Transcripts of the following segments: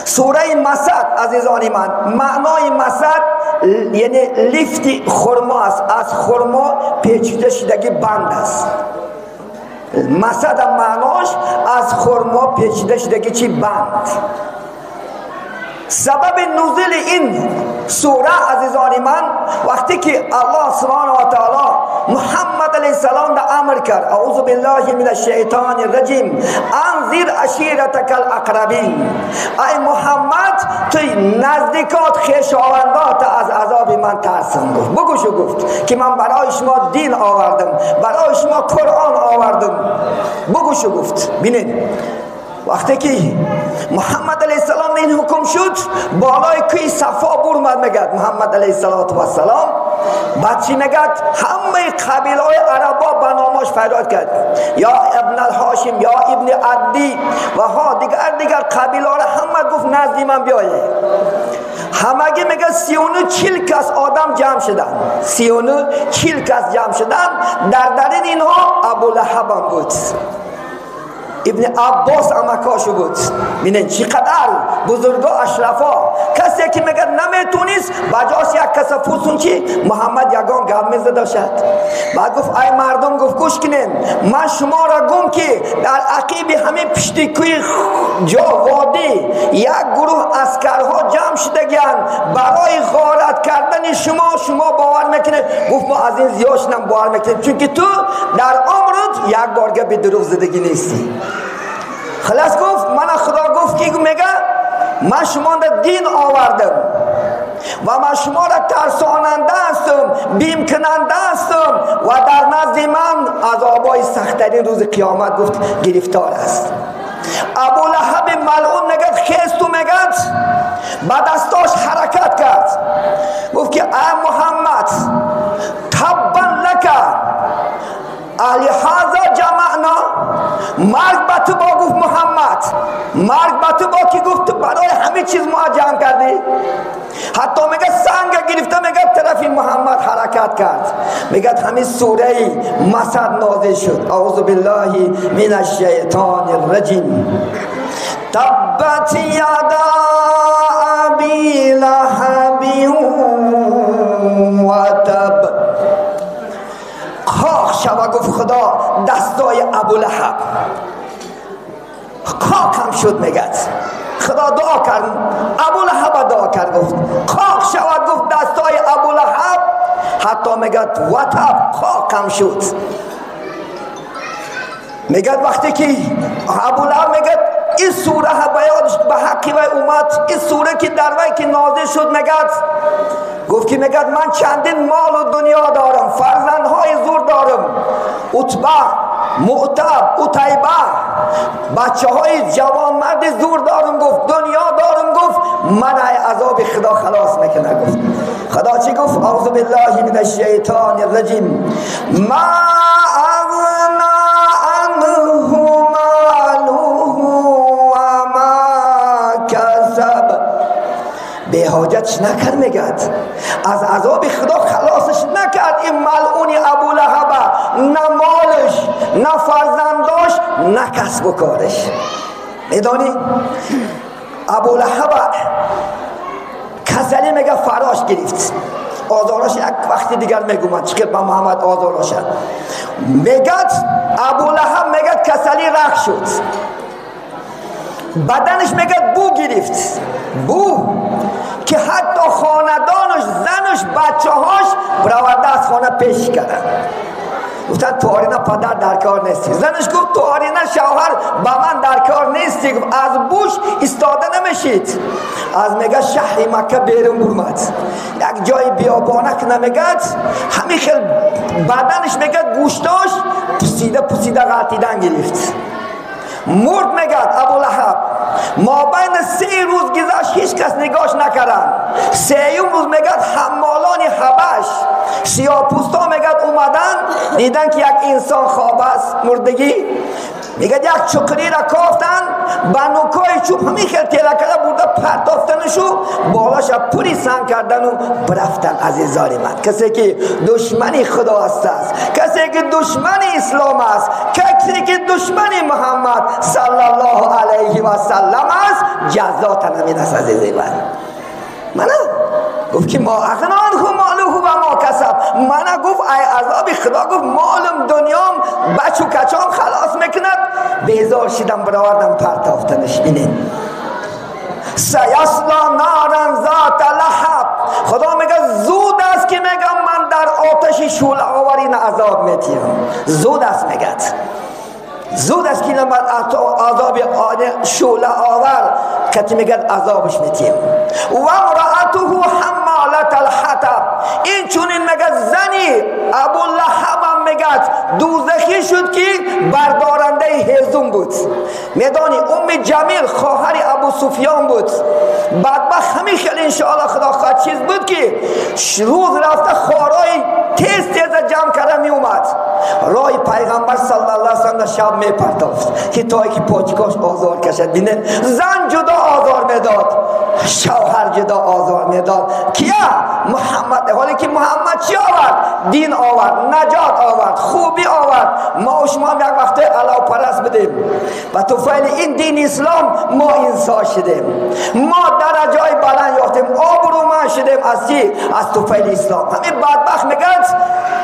سوره مسد عزیزان من، معنای مسد یعنی لیفت خرما است، از خرما پیچیده شدگی بند است. مسد معناش از خرما پیچیده شدگی چی؟ بند. سبب نزول این سوره عزیزان من وقتی که الله سبحانه و تعالی محمد علیه السلام را امر کرد، اعوذ بالله من الشیطان الرجیم، انذر عشیرتک الاقربین، ای محمد توی نزدیکات خویشاوندات از عذاب من ترسم. گفت بگوشو، گفت که من برای شما دین آوردم، برای شما قرآن آوردم. بگوشو گفت. ببینید وقتی که محمد علیه السلام این حکم شد، بالای کوه صفا برمد میگد محمد علیه السلام. بعد چی میگد؟ همه قبیله های عربا به نامش فریاد کرد، یا ابن الهاشم، یا ابن عدی و ها دیگر قبیله ها را همه گفت نزدی من بیایه. همگی میگه 39 کس آدم جمع شدن، 39 کس جمع شدن. در درین اینها ابو لهب هم بود، ابن عباس امکاشو بود. ببینید چقدر بزرگا اشرفا، کسی که میگه نمیتونیست بجاش یک کس پرسون چی محمد یگان گپ میزده داشت. بعد گفت ای مردم، گفت گوش کنین، من شما را گم که در عقیب همه پشتی کوی جا وادی یک گروه عسکرها جمع شدگیان برای غارت کردن شما، شما باور میکنید؟ گفت ما از این زیادش نم باور میکنیم، چون که تو در عمرت یک بار گپ دروغ زدگی نیستی. خلاص گفت من خدا گفت که میگه من شما را دین آوردم و من شما را ترساننده هستم، بیم کننده هستم و در نزد من عذابای سخت‌ترین روز قیامت گفت گرفتار است. ابو لهب ملعون میگه خیست و میگه با دستاش حرکت کرد، گفت که ای محمد تبا لک الهذا جمعنا، مرگ به تو با. گفت محمد مرگ به تو با که گفت برای همه چیز ما جمع کردی. حتی میگه سنگ گرفته میگه طرف محمد حرکت کرد. میگه همین سوره مسد نازل شد، اعوذ بالله من الشیطان الرجیم، تبت یدا ابی لهب و تب. خاک شوه گفت خدا دستای ابو لهب، خاک هم شد. میگد خدا دعا کرد، ابو لهب دعا کرد، گفت خاک شود، گفت دستای ابو لهب، حتی میگد و تب، خاک هم شد. میگد وقتی که ابو لهب میگد این سوره به یادش به حقی وی اومد، این سوره که در وی که نازل شد، میگد گفت که میگد من چندین مال و دنیا دارم، فرزندهای زور دارم، عتبه، معتب، عتیبه، بچه های جوانمرد زور دارم، گفت دنیا دارم، گفت من عذاب خدا خلاص میکنه. گفت خدا چی گفت؟ اعوذ بالله من الشیطان الرجیم، ما اغنا عنه ماله و ما کسب. به حاجتش نکرد، میگد از عذاب خدا خلاصش نکرد این ملعون ابو لهب، نه مالش، نه فرزنداش، نه کسب و کارش. میدانی ابو لهب کسلی میگه فراش گرفت، آزاراش یک وقت دیگر میگم چه به محمد آزاراش. میگد ابو لهب میگد کسلی رخ شد، بدنش میگد بو گرفت، بو که حتی خاندانش، زنش، بچه هاش برآورده از خانه پیش کردن. گفتن تو آرینا پدر در کار نیستی. زنش گفت تو آرینا شوهر با من در کار نیستی. گفت از بوش ایستاده نمیشید. از میگه شهر مکه بیرون برمد، یک جای بیابانه که نمیگد، همین خیل بدنش میگه گوشتاش پوسیده پوسیده غلطیدن گرفت. مرد میگد ابو لهب. ما بین 3 روز گذشت هیچ کس نگاش نکردن. 3 روز میگد حمالان حبش سیاه‌پوستا میگد اومدن دیدن که یک انسان خواب است مردگی. میگد یک چقری را کافتن، ба нукои чӯб ҳамин хел тела карда бурда партофтанашу болаша пури санг кардану бирафтан. Азизони ман, касе ки душмани худо аст, касе ки душмани ислом аст, касе ки душмани Муҳаммад саллаллоҳу алайҳи васаллам аст, ҷазотан ҳамин аст. Азизи ман, мана гуфт ки ма ағна анҳу молуҳу ва ма касаб. Мана гуфт ай азоби худо, гуфт молум дунём бачу качом халос мекунад. Безор шидам, баровардам партофтанаш. Бинед, سیصلی نارا ذات لهب. خدا میگه زود است که میگم من در آتش شعله آور این عذاب میتیم. زود است، میگه زود است که من عذاب شعله آور کتی میگه عذابش میتیم. و امرأته حمالة الحطب. این چونین میگه زنی ابو لهب هم میگه دوزخی شد که بردارنده هیزم بود. میدانی ام جمیل خواهر ابو سفیان بود. بدبخت همین خیلی انشاءالله خدا خواهد چیز بود که روز رفته خارای تیز تیز جمع کرده می اومد رای پیغمبر صلی الله علیه وسلم شب می پرتافت که تا که پاچکاش آزار کشد. بینه زن جدا آزار میداد، شوهر جدا آزار میداد. کیا؟ محمد. حالی که محمد چی آورد؟ دین آورد، نجات آورد، خوبی آورد. ما و شما هم یک وقت علاوه پرست بدیم و توفیل این دین اسلام ما انسان شدیم، ما درجای بلند یافتیم، آبرومند شدیم. از چی؟ از توفیل اسلام. همین بدبخت میگه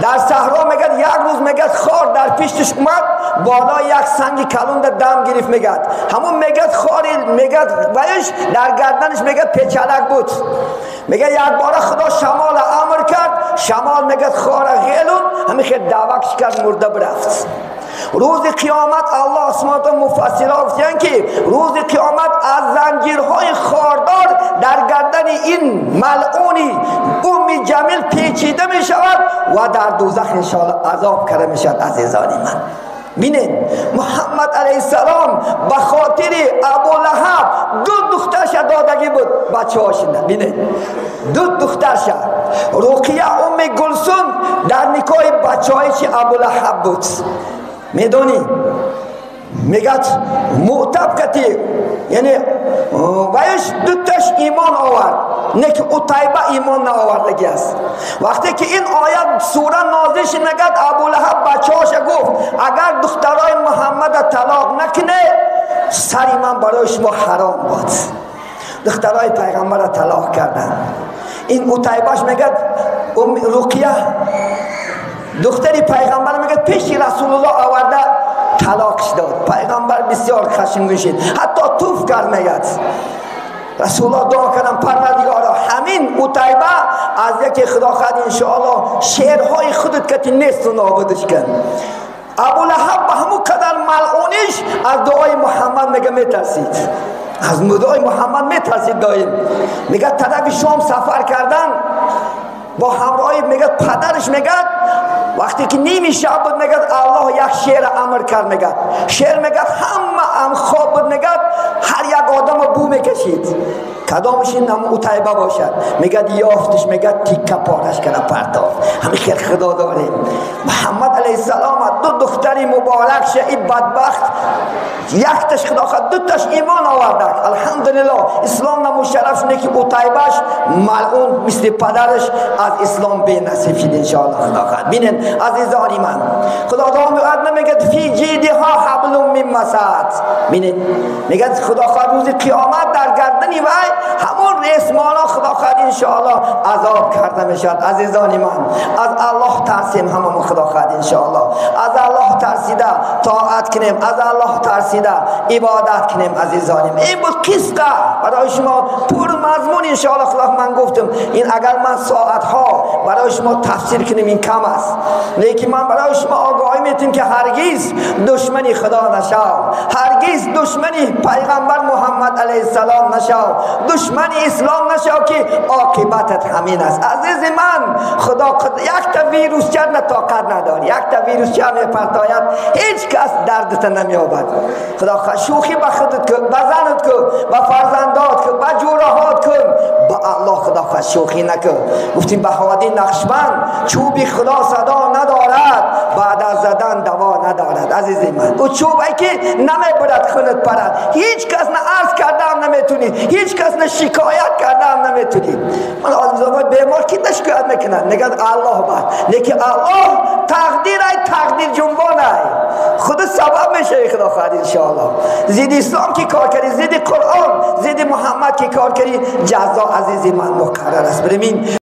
در صحرا، میگه یک روز میگه خار در پیشش اومد، بالا یک سنگ کلون در دم گرفت. میگه همون میگه خاری میگه ویش در گردنش میگه پیچلک بود. میگه یک بار خدا شمال امر کرد، شمال میگه خار غیلون همین خیلی دعوکش کرد، مرده برفت. روز قیامت الله سبحانه و مفسرها گفتند که روز قیامت از زنجیرهای خاردار در گردن این ملعونی ام جمیل پیچیده می شود و در دوزخ انشاءالله عذاب کرده می شود. عزیزان من، بینید محمد علیه السلام به خاطر ابو لهب دو دخترش دادگی بود بچه هاشنده. بینید دو دخترش، رقیه ام گلسون در نکاح بچه هایش ابو لهب بود. میدونی میگه معتب کتی، یعنی ویش دوتاش ایمان آورد، نه که عتیبه ایمان نآوردگی است. وقتی که این آیت سوره نازل شد، میگه ابو لهب بچه‌هاش گفت اگر دخترای محمد طلاق نکنه سری من برای شما حرام بود. دخترای پیغمبر را طلاق کردن. این عتیبهش میگه رقیه دختری پیغمبر میگه پیش رسول الله آورده طلاقش داد. پیغمبر بسیار خشمگین شد، حتی توف کرد. میگه رسول الله دعا کردم پروردگارا همین عتیبه از یکی خدا خواهد انشاءالله شعرهای خودت که نیست و نابودش کن. ابو لهب به همون قدر ملعونیش از دعای محمد میگه میترسید، از دعای محمد میترسید دایم. میگه طرف شام سفر کردن با همراهی میگه پدرش، میگه وقتی که نیمی شب بود میگه الله یک شعر امر کرد. میگه شعر میگه همه هم خواب بود، میگه هر یک آدم بو میکشید کدامش این هم عتیبه باشد. میگه یافتش، میگه تیکه پارش کرده پرتافت. همین خیلی خدا داریم. محمد علیه السلام دو دختری مبارک شه، این بدبخت یکتش خدا خواهد دو تاش ایمان آورده. الحمدلله اسلام نمشرف شده که عتیبهش ملعون مثل پدرش از اسلام بی نصیب شد انشاءالله خدا خواهد. بینن عزیزان من، خدا دام میگه فی جیدها حبل من مسد. بینن میگه خدا خواهد روز قیامت در گردنی وای همون ریسمانا خدا خواهد انشاءالله عذاب کرده میشد. عزیزان من، از الله ترسیم همون خدا خواهد انشاءالله. از الله ترسیده طاعت کنیم، از الله ترسیده عبادت کنیم. عزیزانیم این بود قصه برای شما پر مضمون انشاءالله خدا من گفتم. این اگر من ساعت ها برای شما تفسیر کنیم این کم است، لیکن من برای شما آگاهی میتیم که هرگز دشمنی خدا نشو، هرگز دشمنی پیغمبر محمد علیه السلام نشو، دشمن اسلام نشو که عاقبتت همین است. عزیز من، خدا یک تا ویروس چرا طاقت نداری، یک تا ویروس چرا میپرتاید، هیچ کس دردت نمیابد. خدا شوخی به خودت کن، به زنت کن، به فرزندات کن، به جوراهات کن، به الله خدا شوخی نکن. گفتیم به هادی نقشبند چوبی خدا صدا ندارد، بعد از زدن دوا ندارد. عزیزی من. او چوبی که نمیبرد خونت پرد. هیچ کس نه عرض کرده هم نمیتونی، هیچ کس نه شکایت کرده هم نمیتونی. من آدم بیمار کی شکایت میکنن؟ نگه الله بعد، لیکن الله تقدیر ای، تقدیر جنبان ای، خود سبب میشه خدا خواهد انشاءالله. زید اسلام که کار کردی، زید قرآن، زید محمد که کار کردی، جزا عزیزی من مقرر است. برمین.